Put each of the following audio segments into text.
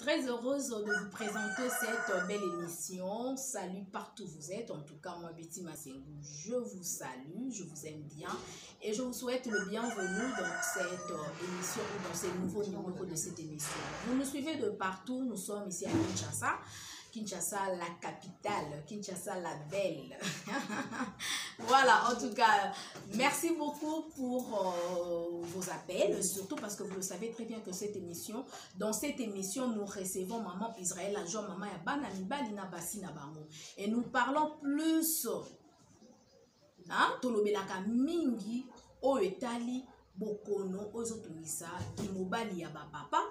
Très heureuse de vous présenter cette belle émission. Salut partout où vous êtes. En tout cas, moi, Betty Masengu, je vous salue, je vous aime bien et je vous souhaite le bienvenu dans cette émission ou dans ce nouveau numéro de cette émission. Vous nous suivez de partout. Nous sommes ici à Kinshasa. Kinshasa, la capitale, Kinshasa, la belle. Voilà, en tout cas, merci beaucoup pour vos appels, surtout parce que vous le savez très bien que cette émission, dans cette émission, nous recevons Maman Israël, la joie, Maman ya bana mibali na basi na bango. Et nous parlons plus, hein, tolobelaka mingi oyo etali bokono oyo ezotungisa kimobali ya bapapa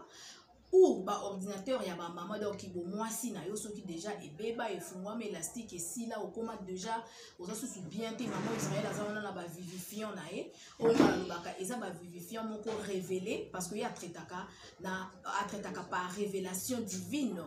ou baordinateur ya bamama. Donc bomwasi na yo soki déjà ebeba, efungwama, élastique esila, okóma déjà oza susu bien te, Mama Israel aza wana na bavivifiant na ye oyo nga alobaka eza bavivifiant moko révélé, parce que ye atraitaka na atraitaka par révélation divine.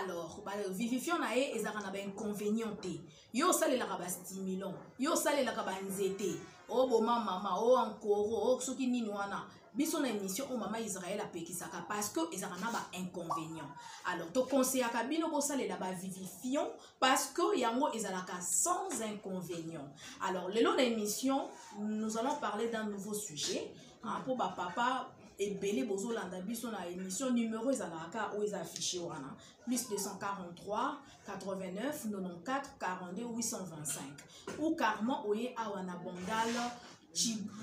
Alors bavivifiant na ye ezalaka na bainconvénient te. Yo osalelaka bastimulant, yo osalelaka banzete, oboma mama o ankoro o soki nini wana, biso na émission oyo Mama Israel apekisaka parce que ezalaka na bainconvénient. Alors tokonseyaka bino bosalela bavivifiant parce que yango ezalaka sans inconvénient. Alors lelo na émission, nous allons parler d'un nouveau sujet, hein, mpo bapapa ebele bozolanda biso na émission. Numéro ezalaka kaka oyo eza affiché wana: plus 243 89 94 42 825, ou carrément oye awa na Bandal,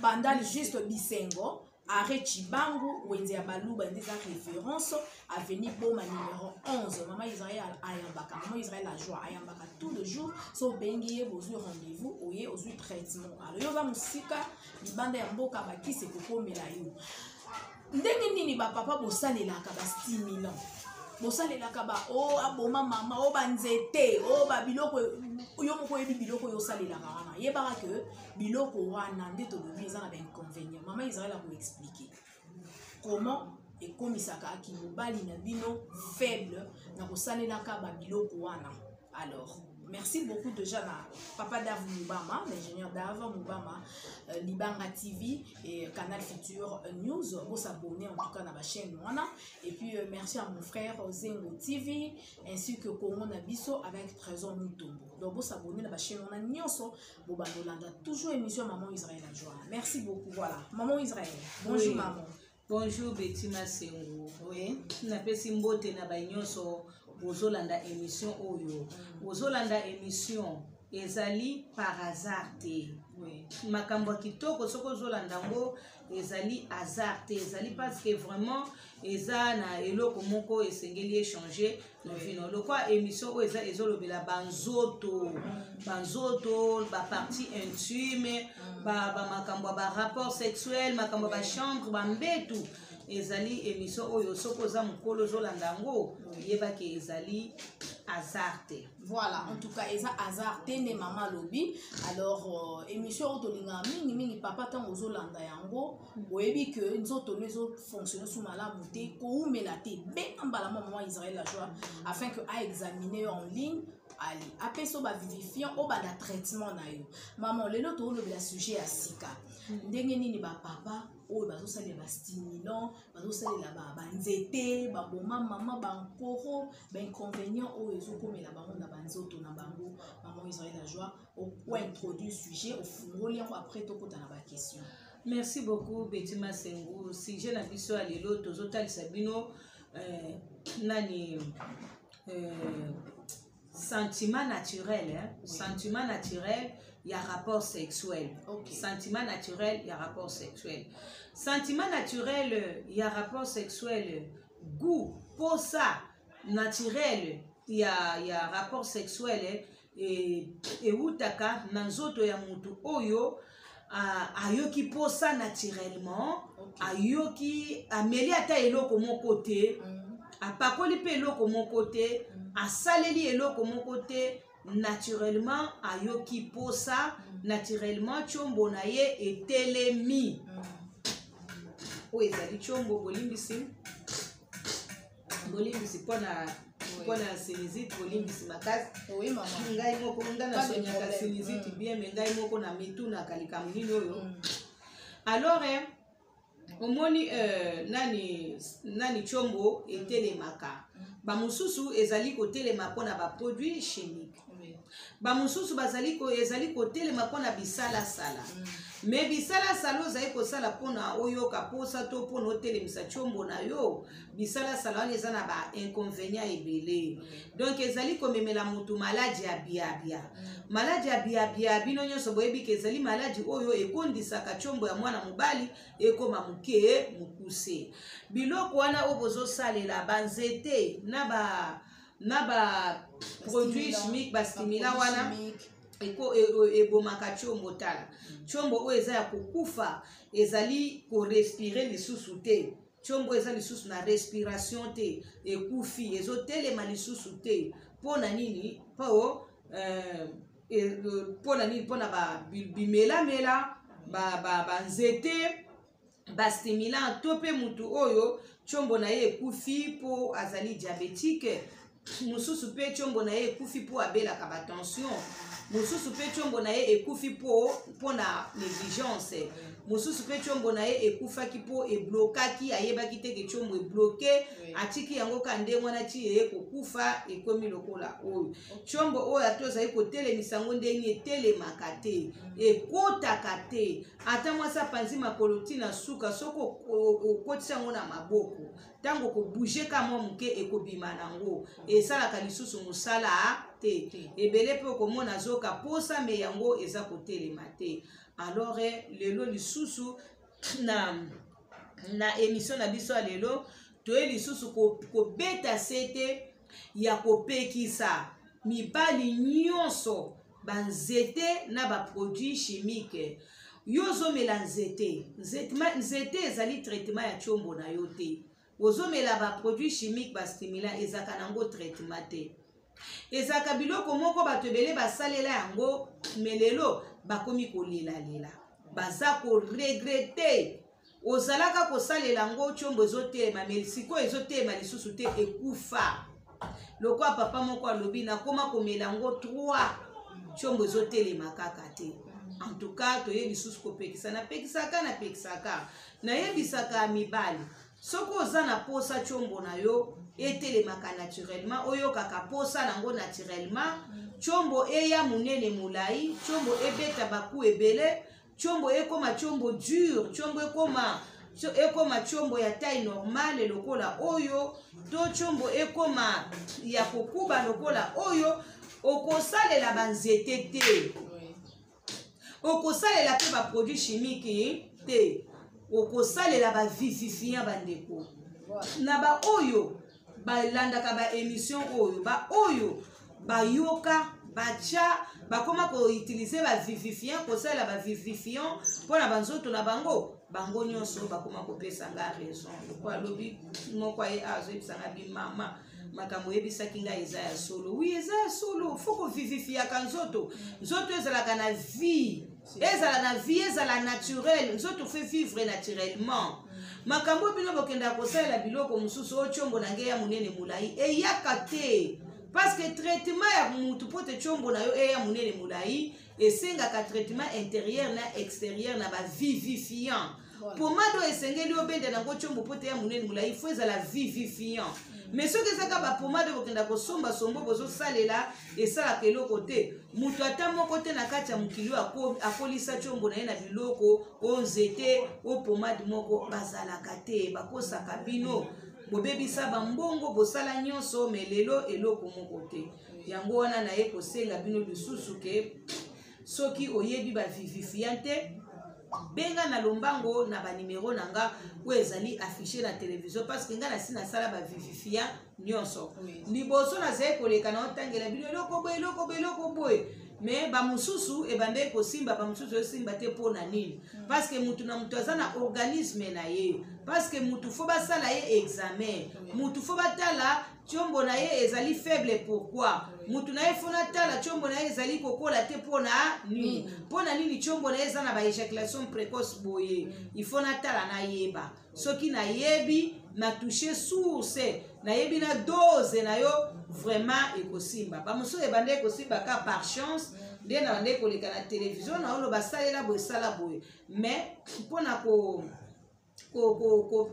Bandal juste Bisengo, arrêt Chibangu, wenze ya Baluba nde eza référence, avenue Boma numéro 11. Mama Israel ayambaka, Mama Israel la joie ayambaka tout le jour. So obengi ye, bozwi rendez-vous, oye ozwi traitement. Alors yo oza mosika, libanda ya mboka, bakisi ekokomela yo ndenge nini? Bapapa bosalelaka bastimulant, bosalelaka ba o aboma mama o banzete o babiloko, yo moko oyebi biloko oyo osalelaka wana. Yebaka ke biloko wana nde tolobi eza na bainconvénient. Mama Israel akoexpliquer comment ekomisaka kimobali na bino faible na kosalelaka babiloko wana. Alors merci beaucoup déjà na papa Dave Mubama, l'ingénieur Dave Mubama, Libanga TV et Canal Futur News. Vous s'abonner en tout cas dans ma chaîne wana. Et puis merci à mon frère Zengo TV ainsi que Congo Nabiso avec Trésor Mutombo. Donc vous s'abonner dans ma chaîne wana nyonso, bobandolanda toujours émission Maman Israël la joie. Merci beaucoup. Voilà, Maman Israël. Bonjour. Oui. Maman. Bonjour Betty Masengo. Oui. Napesi mbote na banyonso bozolanda émission oyo. Bozolanda émission ezali par hasard te. Makambo ya kitoko, soki ozolanda yango, ezali hasard te, ezali parce que vraiment eza na eloko moko esengeli échanger na bino. Lokwa émission oyo eza ezolobela banzoto, banzoto, bapartie intime, bamakambo ya barapport sexuel, makambo ya bachambre, bambetu, ezali émission oyo soki oza mokolo ozolanda yango, yebaki ezali hasard te. Voilà, en tout cas eza hasard te nde mama alobi. Alors émission oyo tolingaka mingimingi papa, ntango ozolanda yango, oyebi ke nzoto no ezofonctionne su malamu te, koumela te, benga mbala mwa Mama Israel la joie afin que aexamine yo en ligne, ali apesa yo bavivifiant, obanda traitement na yo. Mama, lelo toolobela sujet ya sika: ndenge nini bapapa oyo bazosalela bastimulant, bazosalela banzete, baboma mama, bankoro, bainconvénient oyo ezokomela bango na banzoto na bango. Mama Israel la joie, ointroduire sujet, ofungoli yango, après tokota na baquestion. Merci beaucoup Betty Masengu. Sujet na biso ya lelo, tozotalisa bino nani sentiment naturel, hein? Oui. Sentiment naturel ya rapport sexuel. Sentiment naturel ya rapport sexuel, sentiment naturel ya rapport sexuel, goût, posa naturel ya rapport sexuel eutaka na nzoto ya motu oyo ayoki posa naturellement. Ayoki, ameli ata eloko moko te, apakoli mpe eloko moko te, asaleli eloko moko te, naturellement ayoki posa, naturellement tiombo na ye etelemi. Oyo ezali tiombo. Bolimbisi, bolimbisi mpona sinusite, bolimbisi makasi. Oui, mama. Ngai moko nga Pas de nasoniaka problème. sinusite bien, mais ngai moko na mitunaka likambo nini oyo. Alors Omoni nani nani tshombo etelemaka. Bamosusu ezali kotelema mpona baproduit chimique. Bamosusu bazali ezali kotelema mpona bisalasala. Me bisalasala ozali kosala mpona oyoka posa to mpona otelemisa tshombo na yo, bisalasala wana eza na bainconvénient ebele. Donc ezali komemela motu maladi ya biabia. Maladi ya biabia, bino nyonso boyebi ke ezali maladi oyo ekondisaka tshombo ya mwana mobali ekoma moke, mokuse. Biloko wana oyo bozosalela, banzete na ba produit chimique, bastimulant wana ebomaka tshombo. Tala tshombo oyo eza ya kokufa, ezali korespirer lisusu te. Tshombo eza lisusu na respiration te, ekufi, ezotelema lisusu te. Mpo na nini? Mpo mpo na nini? Mpo na bimelamela, banzete, bastimulant, to mpe mutu oyo tshombo na ye ekufi mpo azali diabétique. Mosusu mpe tshombo na ye ekufi mpo abelaka batension. Mosusu mpe tshombo na ye ekufi mpo na négligence. Mosusu mpe tshombo na ye ekufaki mpo eblokaki, ayebaki te ke tshombo ebloquer, atiki yango ka ndenge wana ti eye kokufa, ekomi lokola oyo. Tshombo oyo, ata ozali kotelemisa yango ndenge etelemaka te, ekotaka te. Ata mwasi apanzi makolo ntina suka, soki okotisi yango na maboko, ntango kobouger ka mwa moke, ekobima nango, esalaka lisusu mosala te. Ebele mpe okomona azoka posa, me yango eza kotelema te. Alors lelo lisusu na émission na biso ya lelo, toye lisusu kobeta sete ya kopekisa mibali nyonso banzete na baproduit chimique. Yo ozomela nzete, nzete ezali traitement ya tshombo na yo te. Ozomela baproduit chimique, bastimulant, ezalaka nango traitement te. Ezalaka biloko moko bato ebele basalela yango, me lelo bakomi kolelalela, baza koregretter. Ozalaka kosalela yango, tshombo ezotelema, me sikoyo ezotelema lisusu te, ekufa. Lokola papa moko alobi: "Nakoma komela yango 3, tshombo ezotelema kaka te." En tout cas, toye lisusu kopekisa. Napekisaka, napekisaka, nayebisaka mibali: soki oza na posa tshombo na yo etelemaka naturellement, oyokaka posa nango naturellement, tshombo eya monene molai, tshombo ebeta baku ebele, tshombo ekoma tshombo dur, tshombo ekoma tshombo ya taille normale lokola oyo, to tshombo ekoma ya kokuba lokola oyo, okosalela banzete te, okosalela mpe baproduit chimique te, okosalela bavivifiant. Bandeko na baoyo balandaka baémission oyo, baoyo bayoka, batya, bakóma koutiliser bavivifiant, kosalela bavivifiant mpona banzoto na bango, bango nyonso bakóma kopesa nga raison. Lokola alobi moko aye azoyebisa nga bimama makambo oyebisaki ngai eza ya solo. Oui, eza ya solo. Faut kovivifiaka nzoto. Nzoto ezalaka na vie, ezala na vie, ezala naturel. Nzoto faut vivre naturellement. Makambo bino bokendaka kosalela biloko mosusu oyo, tiombo na ngai ya monene molai eyaka te, parce que traitement ya mutu mpo te tiombo na yo eya monene molai, esengaka traitement intérieur na extérieur na bavivifiant. Pomade oyo esengeli obenda nango tiombo mpo te ya monene molai, faut ezala vivifiant. Mais soki ezaka bapomade oyo bokenda kosomba sombo, bozosalela, esalaka eloko te. Moto ata moko te na kati ya mokili oyo akolisa tiombo na ye na biloko oyo, nzete oyo, pomade moko, bazalaka te. Bakosaka bino, bobebisa bambongo, bosala nyonso, me lelo eloko moko te. Yango wana naye kosenga bino lisusu ke soki oyebi bavivifiant te, benga na lombango na banimero na nga oyo ezali affiché na télévision, parce que nga nasi nasala bavivifiant nyonso. Liboso nazali koleka na otangela bino eloko boye, eloko boye, eloko boye, me bamosusu ebandaki kosimba, bamosusu esimba te. Mpo na nini? Parce que mutu na mutu aza na organisme na ye, parce que mutu faut basala ye examen, mutu faut batala tiombo na ye ezali faible pourquoi, mutu na ye faut natala tiombo na ye ezali kokola te mpo na nini, mpo na nini tiombo na ye eza na baéjaculation précoce boye. Il faut natala, nayeba. Soki nayebi, na touche source, nayebi na dose na yo, vraiment ekosimba. Bamosusu ebanda ekosimba ka par chance, nde na banda ekoleka na télévision na oloba: salela boye, sala boye. Mais mpona ko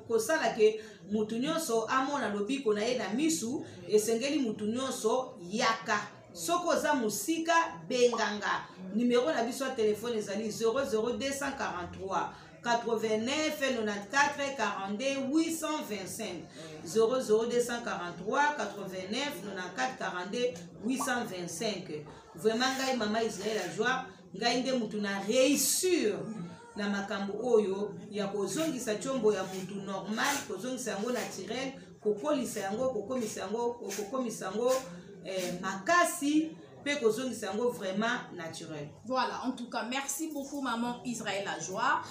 Kosala ke mutu nyonso amona lobiko na ye na misu. Esengeli mutu nyonso yaka. Soki oza mosika, benganga. Numero na biso ya telefone ezali 00243 89 94 42 825, 00243 89 94 42 825. Vraiment, ngai Mama Israel la Joie, ngai nde mutu na réussir na makambo oyo ya kozongisa tiombo ya mutu normal, kozongisa yango naturel, kokolisa yango, kokomisa yango makasi mpe kozongisa yango vraiment naturel. Voilà, en tout cas, merci beaucoup, maman Israël la Joie.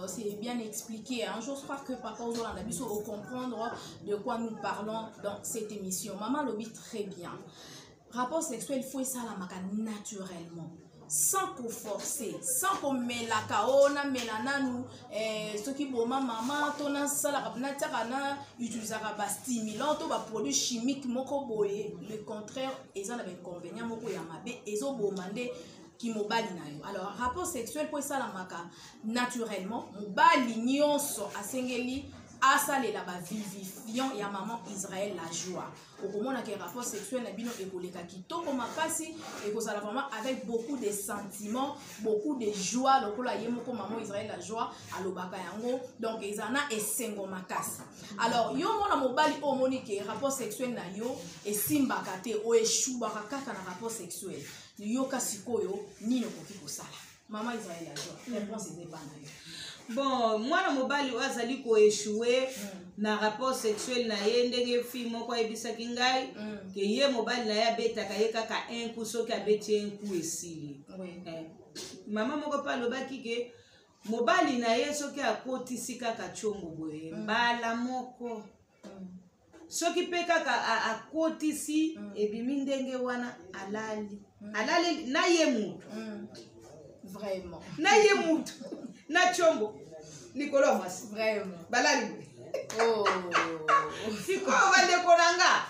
C'est bien expliqué, hein. J'ose croire que papa ozolanda biso comprendre de quoi nous parlons dans cette émission. Maman alobi très bien. Rapport sexuel, il faut ça la naturellement, sans koforcer, sans komelaka o namela nanu soki boma mama to nasalaka, natiaka, na utilisaka bastimulant to baproduit chimique moko boye. Le contraire, eza na bainconvénient moko ya mabe, ezoboma nde kimobali na yo. Alors, rapport sexuel, mpo esalamaka naturellement, mobali nyonso asengeli asalela bavivifiant ya maman Israel la Joie. Okomona ke rapport sexuel na bino ekoleka kitoko makasi, ekozala vraiment avec beaucoup de sentiments, beaucoup de joie, lokola ye moko maman Israel la Joie alobaka yango. Donc ezala na esengo makasi. Alors, yo mwana mobali oyo omoni ke rapport sexuel na yo esimbaka te, oyo eshubaka kaka na rapport sexuel, yoka sikoyo nini okoki kosala. Mama Israel la Joie, réponse eza epa na yo. Bon, mwana mobali oyo azali koéchouer na rapport sexuel na ye, ndenge fille moko ayebisaki ngai ke ye mobali na ye abetaka ye kaka un coup, soki abeti ye un coup, esili. Mama moko mpe alobaki ke mobali na ye, soki akotisi kaka tiombo boye mbala moko, soki mpe kaka akotisi, ebimi ndenge wana, alali, alali na ye mutu. Vraiment. Na ye mutu na tiombo likolo ya mwasi. Balali boye. Oh. Sikoyo, bandeko na nga,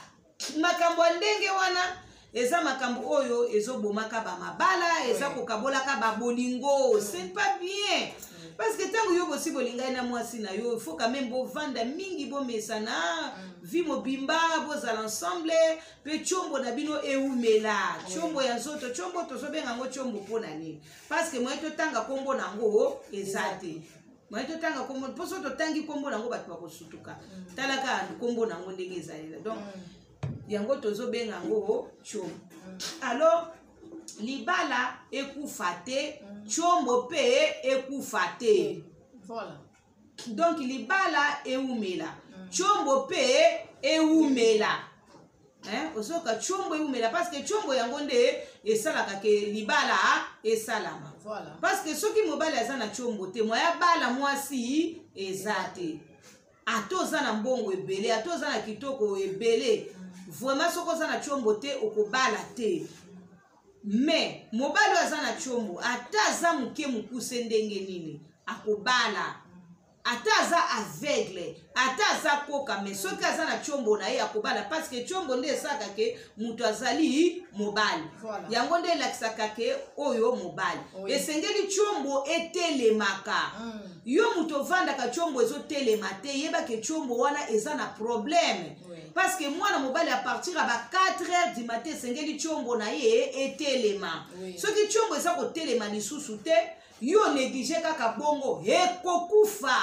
makambo ya ndenge wana eza makambo oyo ezobomaka bamabala, eza kokabolaka babolingo. C'est pas bien, parce que ntango yo bosi bolingai na mwasi na yo, il faut quand même bovanda mingi, bomesana vie mobimba, bozala ensemble mpe tiombo na bino eumela. Tiombo ya nzoto, tiombo tozobenga yango tiombo mpo na nini? Parce que moye totanga nkombo na yango eza te. Moye totanga nkombo, mpo so totangi nkombo na yango, bato bakosutuka. Talaka nkombo na yango ndenge ezalela. Donc yango tozobenga yango tiombo. Alors, libala ekufa te, tiombo mpe ekufa te. Donc libala eumela, tiombo mpe eumela. Hein? Ozoka tiombo eumela parce que tiombo yango nde esalaka ke libala esalama. Parce que soki mobali aza na tiombo te, moya bala mwasi eza te. Ata oza na mbongo ebele, ata oza na kitoko ebele, vraiment, soki oza na tiombo te, okobala te. Mais mobali oyo aza na tiombo, ata aza moke, mokuse ndenge nini, akobala. Ata aza aveugle, ata aza koka, mais soki aza na tiombo na ye, akobala, parce que tiombo nde esalaka ke moto azali mobali. Yango nde elakisaka ke oyo mobali. Esengeli tiombo etelemaka. Yo moto ovandaka, tiombo ezotelema te, yebake tiombo wana eza na problème. Parce que mwana mobali, à partir ya ba 4 heures du matin, esengeli tiombo na ye etelema. Soki tiombo eza kotelema lisusu te, yo néglige kaka bongo, ekokufa.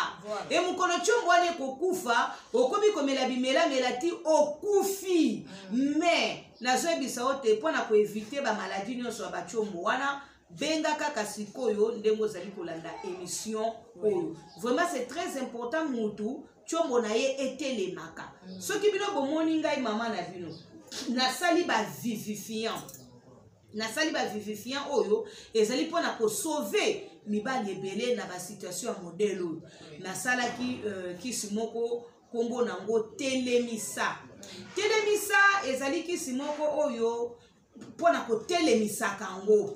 E mokolo tiombo wana ekokufa, okomi komela bimelamela ti okufi. Mais nazoyebisa yo te, mpo na koéviter bamaladi nyonso ya batiombo wana, benga kaka sikoyo ndenge ozali kolanda émission oyo. Vraiment, c'est très important mutu tiombo na ye etelemaka. Soki bino bomoni ngai mama na bino, nasali bavivifiant, nasali bavivifiant oyo ezali mpona kosauver mibali ebele na basituation ya modèle oyo. Nasalaki kisi moko, nkombo nango Telemisa. Telemisa ezali kisi moko oyo mpona kotelemisaka yango.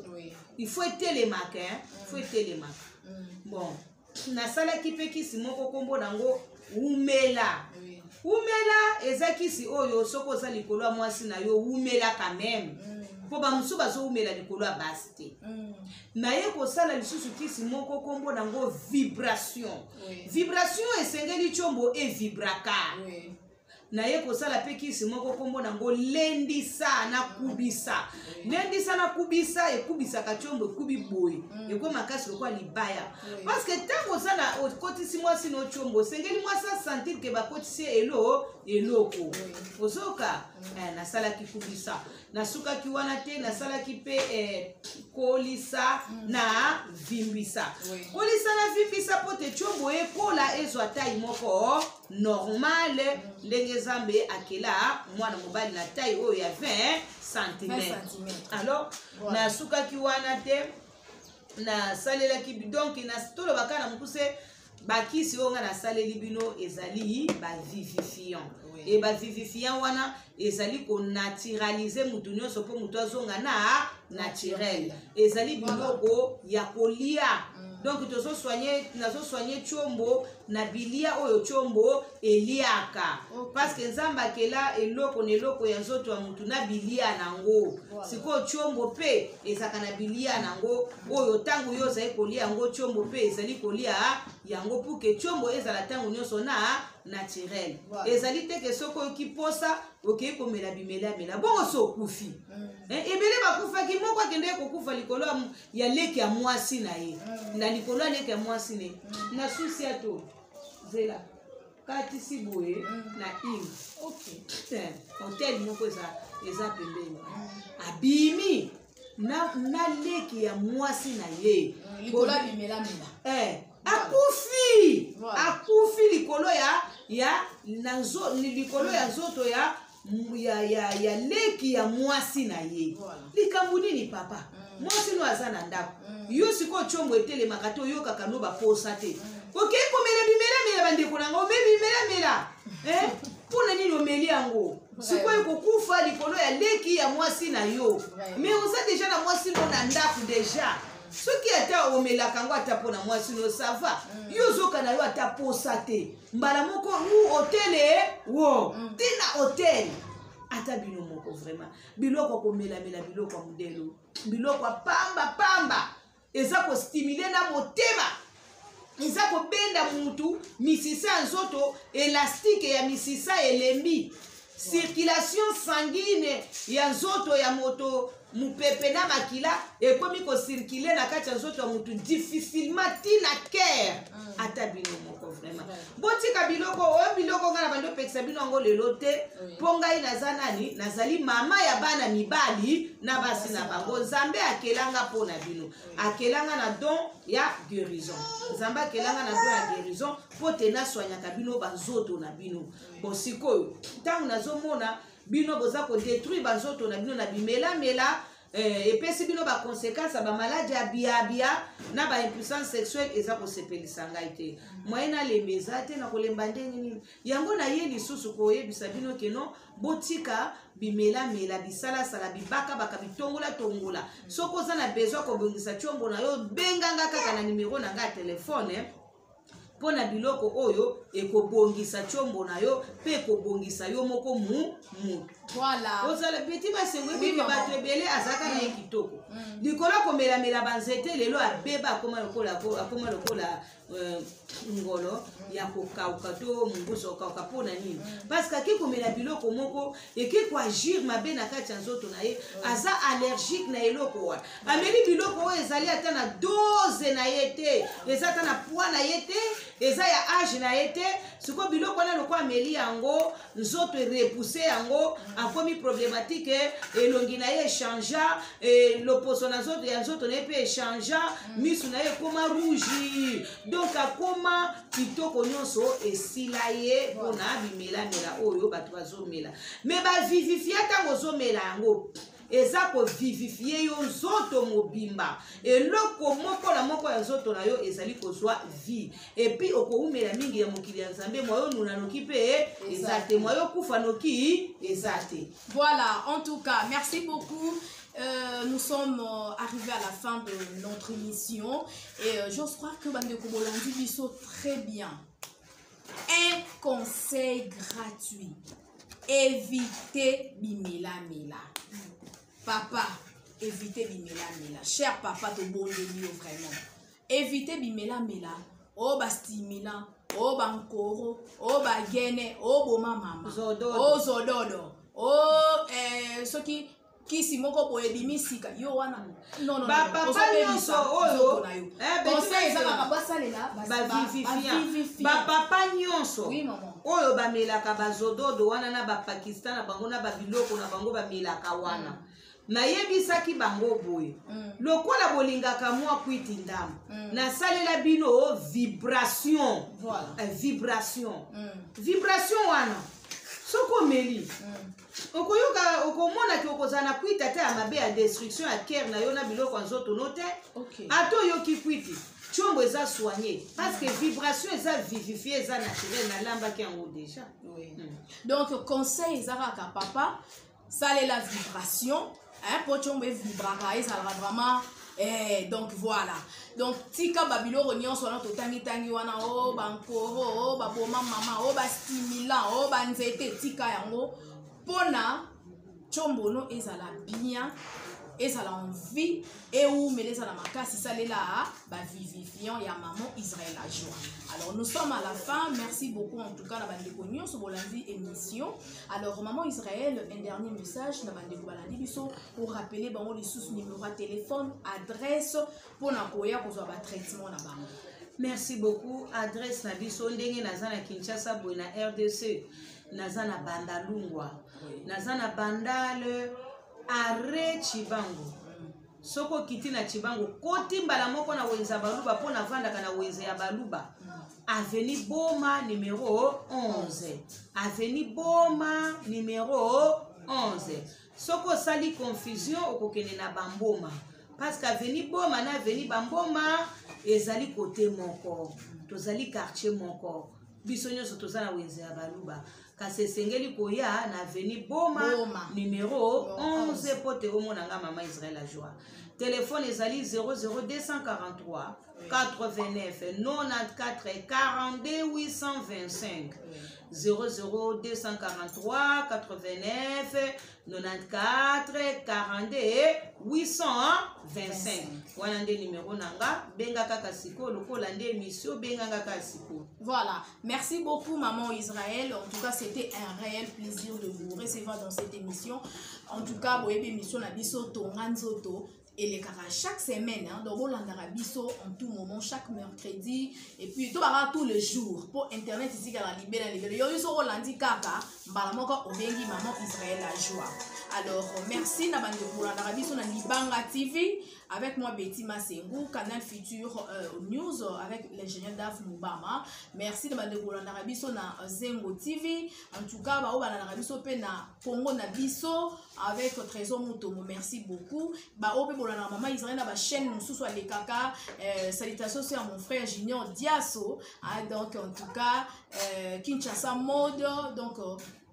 Il faut etelemaka, hein? Il faut etelemaka. Bon, nasalaki mpe kisi moko, nkombo nango Umela. Wumela eza kisi oyo soki oza likolo ya mwasi na yo, wumela quand même, mpo bamosusu bazowumela likolo ya basi te. Naye kosala lisusu kisi moko, nkombo nango vibration. Vibration esengeli tiombo evibraka. Naye kosala mpe kisi moko, nkombo nango lendisa na kubisa. Lendisa na kubisa ekubisaka tiombo, ekubi boye, ekoma makasi lokola libaya. Parce que ntango oza na okotisi mwasi na otiombo, osengeli mwasi asentir ke bakotisi ye eloko. Ozoka nasalaki kubisa, nasukaki wana te, nasalaki mpe kolisa na vimbisa. Kolisa na vimbisa mpo te tiombo ekola, ezwa taille moko normale, ndenge Nzambe akela mwana mobali na taille oyo ya 20 cm. 20 centimètres. Alors, nasukaki wana te, nasalelaki, donc tolobaka na mokuse, bakisi oyo nga nasaleli bino ezali bavivifiant. E bavivifiant wana ezali konaturaliser mutu nyonso mpo mutu azonga na naturel. Ezali biloko ya kolia. Donc tozosoigner, nazosoigner tiombo na bilia oyo tiombo eliaka. Parce que Nzambe akela eloko na eloko ya nzoto ya mutu na bilia nango. Sikoyo tiombo mpe ezalaka na bilia nango oyo ntango yo ozali kolia yango, tiombo mpe ezali kolia yango, pour que tiombo ezala ntango nyonso na naturel. Ezali te ke soki oyoki posa, okei komela bimelamela, bongo so okufi. Ebele bakufaki, moko akendeki kokufa likolo ya leki ya mwasi na ye. Na likolo ya leki ya mwasi na ye, na susi ya to zela katisi boye na ing hotel moko eza pembeni, abimi na leki ya mwasi na ye. Likolo ya bimelamela. Akufi. Akufi likolo ya na likolo ya nzoto ya leki ya mwasi na ye. Likambo nini, papa? Mwasi no aza na ndako. Yo sikoyo tiombo etelemaka te, oyokaka no baposa te, okei komela bimelamela. Bandeko na nga, omeli bimelamela, eh? Mpona nini omeli yango? Sikoyo kokufa likolo ya leki ya mwasi na yo. Mais oza déjà na mwasi no na ndako déjà. Soki ata omelaka yango ata mpo na mwasi no, ça va. Yo ozoka na yo ata posa te, mbala moko u hôtel wo te na hôtel. Ata bino moko vraiment, biloko ya komelamela, biloko ya modelo, biloko ya pamba pamba, eza kostimuler na motema, eza kobenda mutu misisa ya nzoto, élastique ya misisa elembi, circulation sanguine ya nzoto ya moto, mopepe na makila ekomi kocirculer na kati ya nzoto ya motu difficilement, ntina cœur. Ata bino moko vraiment, botika biloko oyo. Biloko ngai na bandi opekisa bino yango lelo te, mpo ngai naza nani? Nazali mama ya bana mibali na basi na bango. Nzambe akelanga mpo na bino, akelanga na don ya guérison. Nzambe akelanga na don ya guérison mpo te naswanyaka bino banzoto na bino. Bon, sikoyo ntango nazomona bino boza kodétruire banzoto na bino na bimelamela, epesi bino baconséquence ya bamaladi ya biabia na baimpuissance sexuelle, eza kosepelisa ngai te. Moye nalemba eza te, na kolemba ndenge nini? Yango naye lisusu koyebisa bino keno botika bimelamela, bisalasala, bibakabaka, bitongola-tongola. Soki oza na besoin kobongisa tiombo na yo, benganga kaka na nimero na ngai ya telefone mpo na biloko oyo ekobongisa tiombo na yo mpe ekobongisa yo moko mu mutu. Ozala Betty Masengo, ebike bato ebele azalaka na ye kitoko. Likolo akomelamela banzete, lelo abeba, akoma lokola ngolo ya kokauka to mongusu ya kokauka. Mpo na nini? Parce que ake komela biloko moko eke koagir mabe na kati ya nzoto na ye. Aza allergique na eloko wana. Ameli biloko oyo ezali ata na dose na ye te, eza ata na poids na ye te, eza ya âge na ye te. Sikoyo biloko wana, lokola ameli yango, nzoto erepousser yango, akomi problématique. Elongi na ye echanger, loposo na nzoto ya nzoto na ye mpe echanger, misu na ye ekoma rouge, donc akoma kitoko nyonso esila ye mpona bimelamela oyo bato bazomela. Mais bavivifiant, ntango ozomela yango, eza kovivifier yo nzoto mobimba. Eloko moko na moko ya nzoto na yo ezali kozwa vie, et puis okowumela mingi ya mokili ya Nzambe. Mwa yo nuna noki mpe eza te, mwa yo kufa noki eza te. Voilà, en tout cas, merci beaucoup. Nous sommes arrivés à la fin de notre émission et j'ose croire que bandeko bolandi biso très bien. Un conseil gratuit: évitez bimelamela. Papa, évitez bimelamela. Cher papa, tobondeli yo vraiment, évitez bimelamela. Oyo bastimulant, oyo bankoro, oyo bagene, oyo boma mama, oyo zododo, oyo soki kisi moko boye ebimi sika yo wana. Bapapa nyonso oyo, conseil eza kaka basalela bavivifiant. Bapapa nyonso oyo bamelaka bazododo wana na bapakistan na bango na babiloko na bango bamelaka wana, nayebisaki bango boye: lokola bolingaka mwa kwiti ndambo, nasalela bino vibration. Vibration, vibration wana, soki omeli, okoyoka, okomonaki, okozala na kwiti ata ya mabe ya destruction ya cœur na yo na biloko ya nzoto no te. Ata oyoki kwiti, tiombo eza soigné parce que vibration eza vivifie, eza naturel, nalambaki yango déjà. Oui. Donc conseil eza kaka: papa, salela vibration, hein, po tiombo evibraka, ezalaka vraiment. Donc voilà, donc tika babiloko nyonso wana totangitangi wana, o bankoro, o baboma mama, o bastimulant, o banzete, tika yango mpona tiombono ezala bien, ezala en vie, ewumela, ezala makasi. Salela bavivifiant ya maman Israël la Joie. Alors nous sommes à la fin. Merci beaucoup en tout cas na bandeko nyonso bolandi émission. Alors maman Israël, un dernier message na bandeko balandi biso, pour rappeler bango lisusu numéro ya téléphone, adresse, mpona koya kozwa batraitement na bango. Merci beaucoup. Adresse na biso, ndenge naza na Kinshasa boye, na RDC, naza na Bandalungwa, naza na Bandale, arrêt Chibango. Soki okiti na Chibango, koti mbala moko na wenze ya Baluba, mpo navandaka na wenze ya Baluba, avenue Boma numéro 11, avenue Boma numéro 11. Soki osali confusion, okokende na Bamboma, parce que avenue Boma na avenue Bamboma ezali kote moko, tozali quartier moko, biso nyonso toza na wenze ya Baluba. Kasi esengeli koya na avenue Boma, Boma. Numéro 11, po te omona nga mama Israel la Joie. Telefone ezali 00243 89 94 42 825, 00243 89 94 42 825. Wana nde numero na nga. Benga kaka sikoyo, lokola nde émission, benganga kaka sikoyo. Voilà. Merci beaucoup, Maman Israël. En tout cas, c'était un réel plaisir de vous recevoir dans cette émission. En tout cas, boyebi, émission na biso Tonga Nzoto elekaka chaque semaine, hein. Donc bolandaka biso en tout moment, chaque mercredi, et puis tobaka tous les jours, po internet etikala libela libela. Yo yo soko olandi kaka mbala moko, obengi maman Israël la Joie. Alors merci na bandeko bolandaka biso na Libanga TV avec moi Betty Masengu, Canal Futur News avec l'ingénieur Daf Mubama. Merci na bandeko bolandaka biso na Zengo TV. En tout cas, bao balandaka biso mpe na Congo na biso avec Trésor Mutomo, merci beaucoup. Bao mpe bolandaka mama Israël na bachaîne mosusu alekaka, salutation à mon frère Junior Diaso, ah, donc en tout cas Kinshasa Mode. Donc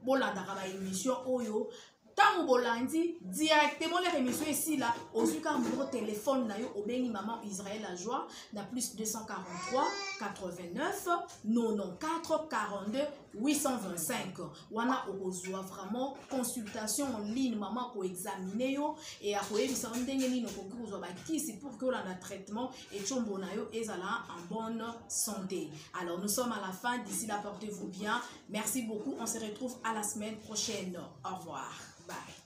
bolandaka baémission oyo. Ntango bolandi directement leur émission esila, ozwi kaka numéro téléphone na yo, obengi maman Israël la Joie na plus 243 89 94 42 825. Wana okozwa vraiment consultation en ligne. Mama akoexamine yo e akoyebisa yo ndenge nini okoki kozwa bakisi pour que olanda traitement etiombo na yo ezala en bonne santé. Alors nous sommes à la fin. D'ici là, portez-vous bien. Merci beaucoup, on se retrouve à la semaine prochaine. Au revoir, bye.